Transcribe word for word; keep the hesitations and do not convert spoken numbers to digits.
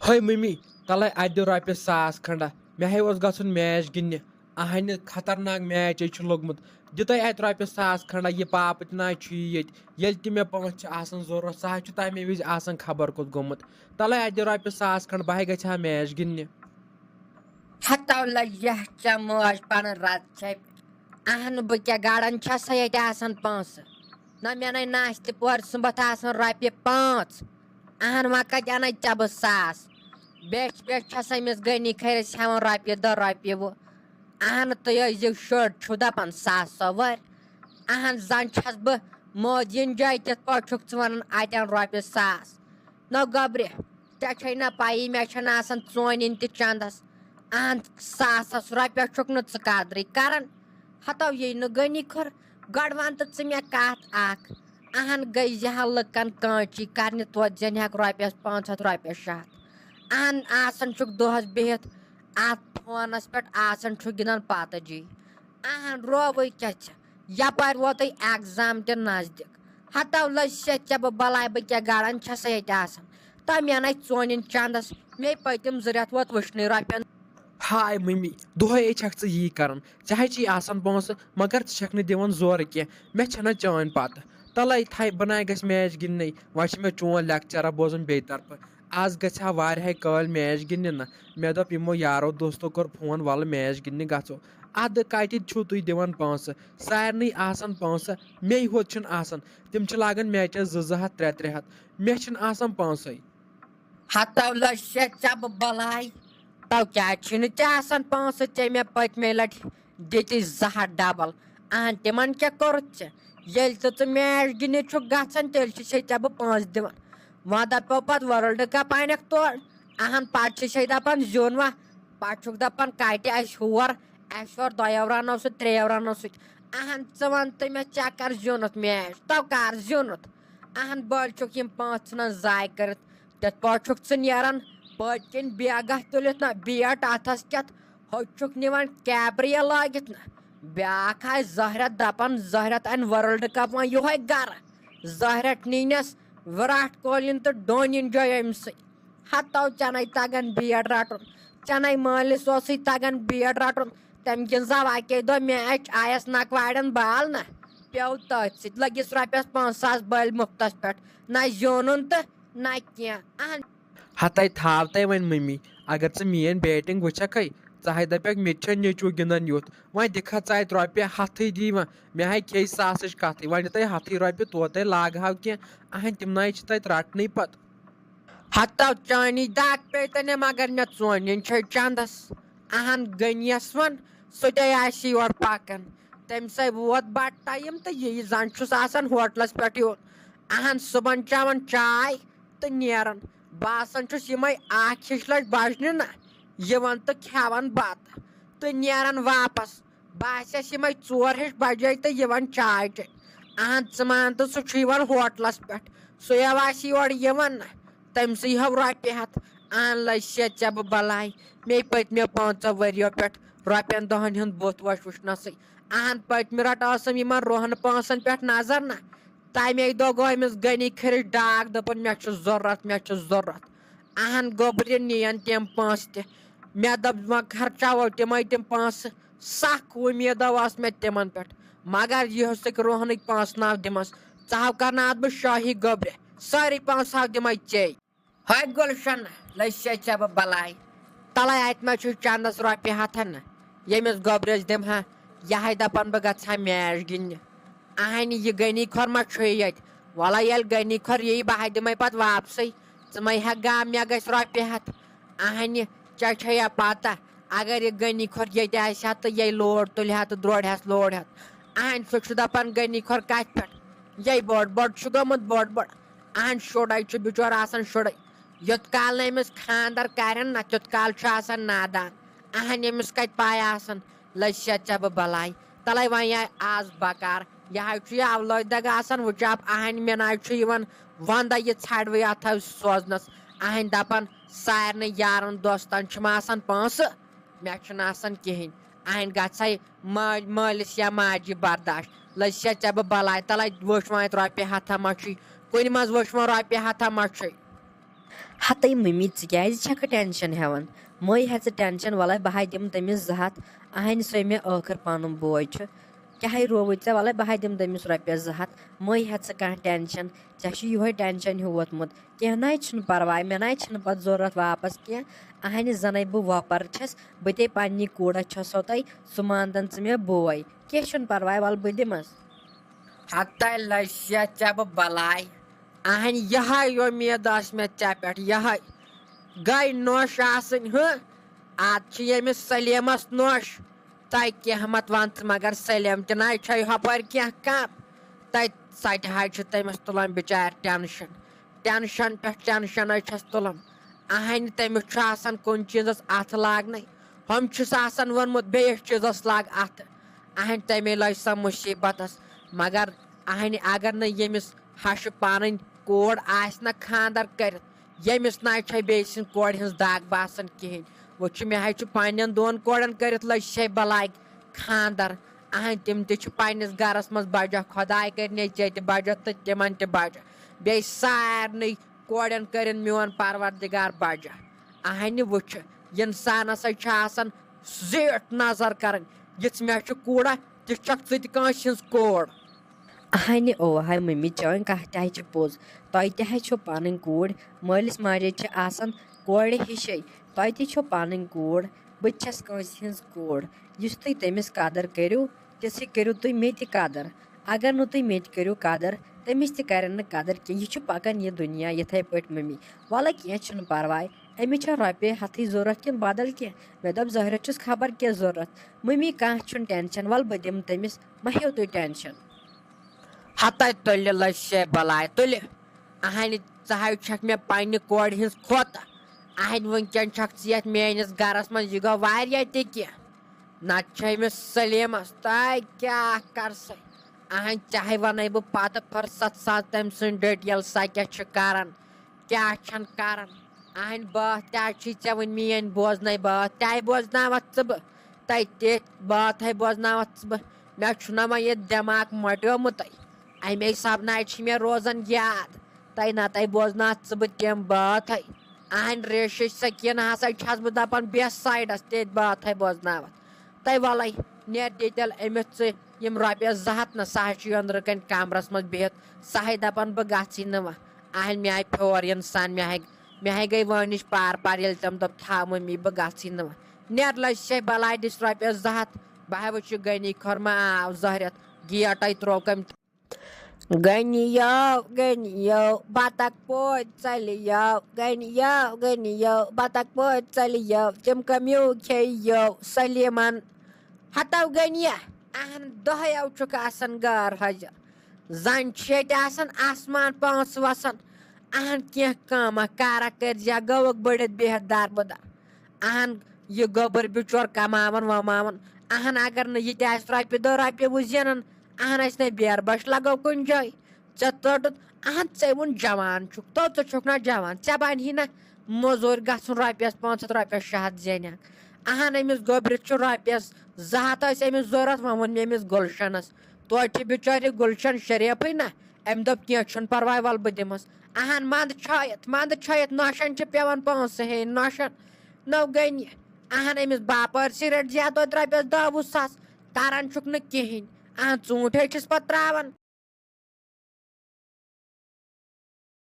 ہے مٔمی، تَلَے اَتہِ دِ رۄپیَس ساس کھنٛڈا، مےٚ ہے اوس گژھُن میچ گِنٛدنہِ۔ اَہَنہِ خطرناک میچ ہے چھُ لوٚگمُت، دِ تَے اَتہِ رۄپیَس ساس کھنٛڈا، یہِ پاپہٕ تہِ نہ چھُ یہِ ییٚتہِ۔ ییٚلہِ تہِ مےٚ پونٛسہٕ چھِ آسان ضوٚرَتھ، سُہ حظ چھُ تَمے وِزِ آسان خبر کوٚت گوٚمُت۔ تَلَے اَتہِ دِ رۄپیَس ساس کھنٛڈ، بہٕ ہے گژھِ ہا میچ گِنٛدنہِ۔ ہتو لجہِ ژےٚ مٲج پنٕنۍ رز چھپہِ۔ اہن، بہٕ کیٛاہ گڑان چھسا ییٚتہِ آسان پونٛسہٕ؟ نہ مےٚ نے نہ آسہِ تہِ پورٕ سُمبتھ آسان رۄپیہِ پانٛژھ۔ اہن، وۄنۍ کتہِ انَے ژےٚ بہٕ ساس؟ بیچھِ بیچھِ چھس أمِس غنی کھرِس ہٮ۪وان رۄپیہِ دہ رۄپیہِ وُہ۔ اہن، تُہۍ ٲسۍزیو شُرۍ چھِو دپان ساس سوٲرۍ۔ اہن، زن چھس بہٕ مودیِن جایہِ، تِتھ پٲٹھۍ چھُکھ ژٕ ونان اتٮ۪ن رۄپیہِ ساس۔ نہ گوٚبرِ، ژےٚ چھے نہ پَیی، مےٚ چھَنہٕ آسان ژونِنۍ تہِ چندس۔ اہن، ساسس رۄپیس چھُکھ نہٕ ژٕ قدرٕے کران۔ ہتو یی نہٕ غنی کھُر، گۄڈٕ وَن تہٕ ژٕ مےٚ کَتھ اکھ۔ اہن، گٔے زِ ہا لُکن کٲنچی کرنہِ، توتہِ زینہِ ہاکھ رۄپیس پانٛژھ ہتھ، رۄپیس شےٚ ہتھ۔ اہن، آسان چھُکھ دۄہس بِہِتھ اتھ فونس پٮ۪ٹھ، آسان چھُکھ گِنٛدان پتہٕ جی۔ اہن، رووٕے کیٛاہ ژےٚ؟ یپٲرۍ ووتُے ایگزام تہِ نزدیٖک۔ ہتو لٔج سیٚکھ ژےٚ بہٕ بلاے، بہٕ کیٛاہ گڑان چھسا ییٚتہِ آسان؟ تہٕ مےٚ نَے ژونِن چندس، مے پٔتِم زٕ رٮ۪تھ ووت وٕچھنٕے رۄپین۔ ہاے مٔمی، دۄہے چھکھ ژٕ یی کران، ژےٚ ہے چھی آسان پونٛسہٕ، مگر ژٕ چھکھ نہٕ دِوان زورٕ کینٛہہ، مےٚ چھنہ چٲنۍ پتہ۔ تلے تھاے، بہٕ نَے گژھِ میچ گِنٛدنٕے، وۄنۍ چھِ مےٚ چون لیکچرا بوزُن بیٚیہِ طرفہٕ۔ آز گژھِ ہا واریاہے کٲلۍ میچ گِنٛدنہِ نہ، مےٚ دوٚپ یِمو یارو دوستو کوٚر فون، ولہٕ میچ گِنٛدنہِ گژھو۔ ادٕ کتہِ چھِو تُہۍ دِوان پونٛسہٕ؟ سارنٕے آسان پونٛسہٕ، مے ہوت چھُنہٕ آسان۔ تِم چھِ لاگان میچس زٕ زٕ ہتھ، ترٛےٚ ترٛےٚ ہتھ، مےٚ چھِنہٕ آسان پونٛسَے۔ ہتو لٔج سیٚکھ ژےٚ بہٕ بلاے، تو کیٛازِ چھِنہٕ ژےٚ آسان پونٛسہٕ؟ ژےٚ مےٚ پٔتمہِ لٹہِ دِتی زٕ ہتھ ڈبل۔ اہن، تِمن کیٛاہ کوٚرُتھ ژےٚ؟ ییٚلہِ تہِ ژٕ میچ گِنٛدنہِ چھُکھ گژھان، تیٚلہِ چھِ سے ژےٚ بہٕ پونٛسہٕ دِوان۔ وۄنۍ دپو پتہٕ ورلڈ کپ انکھ تورٕ۔ اہن، پتہٕ چھِ سے دپان زیوٗن وۄنۍ۔ پتہٕ چھُکھ دپان کتہِ اَسہِ ہور، اَسہِ ہور دۄیو رنو سۭتۍ، ترٛیو رنو سۭتۍ۔ اہن، ژٕ وَن تہٕ مےٚ، ژےٚ کر زیوٗنُتھ میچ؟ تو کر زیوٗنُتھ؟ اہن، بٔلۍ چھُکھ یِم پونٛسہٕ ژھٕنان ضایع کٔرِتھ۔ تِتھ پٲٹھۍ چھُکھ ژٕ نیران پٔتۍ کِنۍ بیگہ تُلِتھ نہ بیٹ اَتھس کٮ۪تھ، ہوٚتہِ چھُکھ نِوان کیبریہ لٲگِتھ نہ۔ بیٛاکھ آسہِ زہرت دپان، زہرت انہِ ورلڈ کپ وۄنۍ یِہوے گرٕ۔ زہرت نِنس وراٹ کوہلی تہٕ ڈونی جوے أمۍ سٕے۔ ہتو ژےٚ نے تگان بیٹ رٹُن، ژےٚ نے مٲلِس اوسُے تگان بیٹ رٹُن۔ تمہِ کِنۍ زاو اکے دۄہ میچ، آیس نکوارٮ۪ن بال نہ، پیوٚو تٔتھۍ سۭتۍ، لٔگِس رۄپیس پانٛژھ ساس بٔلۍ مُفتس پٮ۪ٹھ، نہ زیوٗنُن تہٕ نہ کینٛہہ۔ اہن۔ ہتے تھاو تے وۄنۍ مٔمی، اگر ژٕ میٲنۍ بیٹنگ وٕچھکھے، ژٕ ہے دپکھ مےٚ تہِ چھا نیٚچوٗ گِنٛدان یُتھ، وۄنۍ دِکھا ژٕ اتہِ رۄپیہِ ہتھٕے دی وۄنۍ، مےٚ ہے کھیٚیہِ ساسٕچ کتھٕے، وۄنۍ دِ تَے ہتھٕے رۄپیہِ توتہِ لاگہٕ ہاو کینٛہہ۔ اہن، تِم نہ چھِ تتہِ رٹنٕے پتہٕ۔ ہتو چٲنی دگ پیٚیہِ تَنے، مگر مےٚ ژونِن چھے چندس۔ اہن، غنیس وَن، سُہ تے آسہِ یور پکان۔ تٔمۍ سٕے ووت بڑٕ ٹایم تہٕ یہِ زن چھُس آسان ہوٹلس پٮ۪ٹھ یُن۔ اہن، صُبحن چٮ۪وان چاے تہٕ نیران۔ باسان چھُس یِمے اکھ ہِش لٹہِ بجنہِ نہ، یِوان تہٕ کھٮ۪وان بتہٕ تہٕ نیران واپس۔ بہٕ آسٮ۪س یِمے ژور ہِش بجے تہٕ یِوان چاے چیٚنۍ۔ اہن، ژٕ مان تہٕ سُہ چھُ یِوان ہوٹلس پٮ۪ٹھ، سُے ہو آسہِ یورٕ یِوان نہ، تٔمۍ سٕے ہو رۄپیہِ ہتھ۔ اہن، لٔج سیٚکھ ژےٚ بہٕ بلاے، مے پٔتمیو پانٛژو ؤرِیو پٮ۪ٹھ رۄپین دہن ہُنٛد بُتھ وۄچھ وٕچھنسٕے۔ اہن، پٔتمہِ رٹہٕ ٲسٕم یِمن روہن پونٛسن پٮ۪ٹھ نظر نہ، تمے دۄہ گوٚو أمِس غنی کھرِس ڈاکھ، دوٚپُن، "مےٚ چھُ ضروٗرت، مےٚ چھُ ضروٗرت۔" اہن، گوٚبرِ نِین تِم پونٛسہٕ تہِ۔ مےٚ دوٚپ، "وۄنۍ خرچاوو تِمے تِم پونٛسہٕ، سخ اُمید ٲس مےٚ تِمن پٮ۪ٹھ، مگر یِہُس سۭتۍ روہنٕکۍ پونٛسہٕ ناو دِمس، ژٕ ہاو کرناوتھ بہٕ شٲہی گوٚبرِ، سٲری پونٛسہٕ ہاو دِمے ژے۔" ہے گُلشن، لٔج سیٚکھ ژےٚ بہٕ بلاے۔ تلے اتہِ ما چھُ چندس رۄپیہِ ہتھن نہ، ییٚمِس گوٚبرِس دِمہٕ ہا، یہِ ہے دپان بہٕ گژھٕ ہا میچ گِنٛدنہِ۔ اہنہِ، یہِ غنی کھۄر ما چھُے ییٚتہِ؟ وَلہ ییٚلہِ غنی کھۄر یی، بہٕ ہا دِمے پتہٕ واپسٕے۔ ژٕ مَے ہا گام، مےٚ گژھِ رۄپیہِ ہتھ۔ اہنہِ، ژےٚ چھےٚ یا پتہ، اگر یہِ غنی کھۄر ییٚتہِ آسہِ ہا تہٕ یے لوڈ تُلہِ ہا تہٕ دروڑِ ہس لوڈ ہٮ۪تھ۔ اہنہِ، سُہ چھُ دپان غنی کھۄر کتھ پٮ۪ٹھ؟ یے بوٚڑ بوٚڑ چھُ گوٚمُت، بوٚڑ بوٚڑ۔ اہن، شُرے چھُ بچور آسان شُرے۔ یوٚت کال نہٕ أمِس خانٛدر کرن نہ، تیوٚت کال چھُ آسان نادان۔ اہن، أمِس کتہِ پاے آسان، لٔج سیٚکھ ژےٚ بہٕ بلاے۔ تلے وۄنۍ آے آز بکار۔ یہِ ہا چھُ یہِ اولٲدۍ دگ آسان، وٕچھِ اہن، مےٚ نہ چھُ یِوان وندے یہِ ژھڑوٕے اتھ سوزنس۔ اہن دپان، سارنٕے یارن دوستن چھُم آسان پونٛسہٕ، مےٚ چھُنہٕ آسان کِہینۍ۔ اہن گژھے مٲلۍ، مٲلِس یا ماجہِ برداش۔ لٔج سیٚکھ ژےٚ بہٕ بلاے، تلے وٕچھ وۄنۍ اتہِ رۄپیہِ ہتھا ما چھُے، کُنہِ منٛز وٕچھ وۄنۍ رۄپیہِ ہتھا ما چھُے۔ ہتٕے مٔمی، ژٕ کیٛازِ چھکھ ٹینشن ہٮ۪وان؟ مٔے ہٮ۪ہ ژٕ ٹینشن، وَلَے بہٕ ہاے دِمہٕ تٔمِس زٕ ہَتھ۔ اہنہِ سُے مےٚ ٲخٕر پنُن بوے چھُ۔ کیٛاہ ہے رووُے ژےٚ؟ وَلَے بہٕ ہاے دِمہٕ تٔمِس رۄپیَس زٕ ہَتھ۔ مٔے ہٮ۪ہ ژٕ کانٛہہ ٹینشن، ژےٚ چھُ یِہوٚے ٹینشن ہیوٗ ووتمُت۔ کینٛہہ نَے چھُنہٕ پرواے، مےٚ نَے چھِنہٕ پتہٕ ضوٚرَتھ واپس کینٛہہ۔ اہنہِ زَنَے بہٕ وۄپر چھَس، بہٕ تے پننہِ کوٗرس چھَسو تۄہہِ، سُہ مانتن ژٕ مےٚ بوے۔ کینٛہہ چھُنہٕ پرواے، وَلہٕ بہٕ دِمس۔ ہتَے لَسہِ ژےٚ بہٕ بلاے۔ اہنہِ یِہے اُمید ٲس مےٚ ژےٚ پٮ۪ٹھ، یِہے گٔے نوٚش آسٕنۍ، ہہ؟ اتھ چھِ ییٚمِس سلیمس نوٚش۔ تۄہہِ کینٛہہ مت ون ژٕ، مگر سلیم تہِ نَے چھے ہۄپٲرۍ کینٛہہ کم۔ تَتہِ سۄ تہِ حظ چھِ تٔمِس تُلان بِچارِ ٹینشن، ٹینشن پٮ۪ٹھ ٹینشن حظ چھَس تُلان۔ اہنہِ تٔمِس چھُ آسان کُنہِ چیٖزس اتھٕ لاگنَے، ہُم چھُس آسان ووٚنمُت بیٚیِس چیٖزس لاگ اتھٕ۔ اہنہِ تَمے لٔج سۄ مُصیٖبتس۔ مگر اہنہِ اگر نہٕ ییٚمِس ہشہِ پنٕنۍ کوٗر آسہِ نہ خانٛدر کٔرِتھ، ییٚمِس نَے چھے بیٚیہِ سٕنٛدِ کورِ ہٕنٛز دگ باسان کِہیٖنۍ۔ وۄنۍ چھُ، مےٚ حظ چھُ پننٮ۪ن دۄن کورٮ۪ن کٔرِتھ لٔج سے بلاے خانٛدر۔ اہنہِ تِم تہِ چھِ پننِس گرس منٛز بجا، خۄداے کٔرِنَے ژےٚ تہِ بجا تہٕ تِمن تہِ بجا۔ بیٚیہِ سارنٕے کورٮ۪ن کٔرِن میون پروردگار بجا۔ اہنہِ وٕچھِ، انسانس حظ چھِ آسان زیٖٹھ نظر کرٕنۍ۔ یِژھ مےٚ چھِ کوٗرا، تِژھ چھکھ ژٕ تہِ کٲنٛسہِ ہٕنٛز کوٗر۔ اہنہِ، او ہاے مٔمی، چٲنۍ کتھ تہِ حظ چھِ پوٚز۔ تۄہہِ تہِ حظ چھو پنٕنۍ کوٗر، مٲلِس ماجہِ چھِ آسان کورِ ہِشے۔ تۄہہِ تہِ چھو پنٕنۍ کوٗر، بہٕ تہِ چھَس کٲنٛسہِ ہٕنٛز کوٗر۔ یُس تُہۍ تٔمِس قدر کٔرِو، تِژھٕے کٔرِو تُہۍ مےٚ تہِ قدر۔ اگر نہٕ تُہۍ مےٚ تہِ کٔرِو قدر، تٔمِس تہِ کرن نہٕ قدر کینٛہہ۔ یہِ چھُ پکان یہِ دُنیا یِتھے پٲٹھۍ مٔمی۔ وَلہٕ کینٛہہ چھُنہٕ پرواے، أمِس چھےٚ رۄپیہِ ہَتھٕے ضوٚرَتھ کِنہٕ بدل کینٛہہ۔ مےٚ دوٚپ ظٲہرَس چھُس خبر کیٛاہ ضوٚرَتھ۔ مٔمی، کانٛہہ چھُنہٕ ٹینشن، وَلہٕ بہٕ دِمہٕ تٔمِس، مہ ہیٚیِو تُہۍ ٹینشن۔ ہتَے تُلہِ لٔج سے بلاے تُلہِ۔ اہنہِ، ژٕ حظ چھکھ مےٚ پننہِ کورِ ہٕنٛز کھۄتہٕ۔ اہنہِ، وٕنکٮ۪ن چھکھ ژٕ یتھ میٲنِس گرس منٛز، یہِ گوٚو واریاہ تہِ کینٛہہ۔ نتہٕ چھے أمِس سلیمس، تۄہہِ کیٛاہ کرسے؟ اہنہِ، چاہے ونَے بہٕ پتہٕ فرصت سان تٔمۍ سٕنٛز ڈیٹیل، سۄ کیٛاہ چھِ کران، کیٛاہ چھَنہٕ کران۔ اہنہِ، بٲتھ تہِ حظ چھُے ژےٚ وٕنہِ میٲنۍ بوزنَے، باتھ تہِ ہَے بوزناوَتھ ژٕ بہٕ۔ تَتہِ تہِ باتھ ہَے بوزناوَتھ ژٕ بہٕ۔ مےٚ چھُنہ وۄنۍ یہِ دٮ۪ماغ مۄٹیومُتٕے۔ اَمے سبناے چھِ مےٚ روزان یاد۔ تَے نَتَے بوزناوَتھ ژٕ بہٕ تِم بٲتھ ہَے۔ اہنہِ، ریشِچ سکیٖنہ ہسا چھَس بہٕ دَپان بیٚیَس سایڈَس تہِ باتھ ہَے بوزناوَتھ۔ تَے وَلَے، نیر دِتٮ۪ل أمِس ژٕ یِم رۄپیَس زٕ ہَتھ نہ، سُہ حظ چھُ یَنٛدرٕ کَنۍ کَمرَس منٛز بِہِتھ۔ سُہ ہَے دَپان بہٕ گژھٕے نہٕ وۄنۍ۔ اہنہِ، مےٚ آے پھیور اِنسان، مےٚ ہَے، مےٚ ہَے گٔے وٲنِج پار پار، ییٚلہِ تٔمۍ دوٚپ تھاو مٔمی بہٕ گژھٕے نہٕ وۄنۍ۔ نیر لٔج سے بلاے دِس رۄپیَس زٕ ہَتھ۔ بہٕ ہَے وٕچھِ غنی خۄرما آو زہرٮ۪تھ، گیٹَے ترٛووکھ أمۍ۔ غنی یو، غنی یو، بطخ پوج ژَلہِ یو، غنی یو، غنی یو، بطخ پوج ژَلہِ یو، تِم کَمیو کھے یو سلیٖمَن۔ ہتو غنیہ، اہن دۄہَے یو چھُکھ آسان غٲر حٲضِر۔ زَن چھِ ییٚتہِ آسان آسمان پانٛژھ وَسان۔ اہن کینٛہہ کٲمہ کارا کٔرۍ زِ گوٚوُکھ بٔڑِتھ بِہِتھ داربٕدار۔ اہن یہِ گوٚبُر بِچور کماوان وماوان۔ اہن اگر نہٕ یہِ تہِ آسہِ رۄپیہِ دہ رۄپیہِ وُہ زینان، اہن آسہِ نہٕ بیرٕ بش لگو کُنہِ جایہِ۔ ژےٚ ژٔٹُتھ، اہن ژےٚ ووٚن جوان چھُکھ، تو ژٕ چھُکھ نہ جوان، ژےٚ بنہِ نہ موٚزوٗرۍ گژھُن رۄپیس پانٛژھ ہتھ رۄپیس شےٚ ہتھ زینہِ ہا۔ اہن أمِس گوٚبرِس چھُ رۄپیس زٕ ہتھ ٲسۍ أمِس ضوٚرتھ، وۄنۍ ووٚن مےٚ أمِس گُلشنس۔ توتہِ چھِ بِچٲرِ گُلشن شریفٕے نہ۔ أمۍ دوٚپ، "کینٛہہ چھُنہٕ پرواے، وَلہٕ بہٕ دِمَس۔" اہن منٛدٕ چھٲیِتھ، منٛدٕ چھٲیِتھ نۄشَن چھِ پٮ۪وان پونٛسہٕ ہیٚنۍ، نۄشَن۔ نو گٔنۍ۔ اہن أمِس باپٲرۍ سٕے رٔٹۍ زِ اَتھ توتہِ رۄپیَس دَہ وُہ ساس، کران چھُکھ نہٕ کِہیٖنۍ۔ اہن ژوٗنٛٹھۍ ہے چھِس پَتہٕ ترٛاوان۔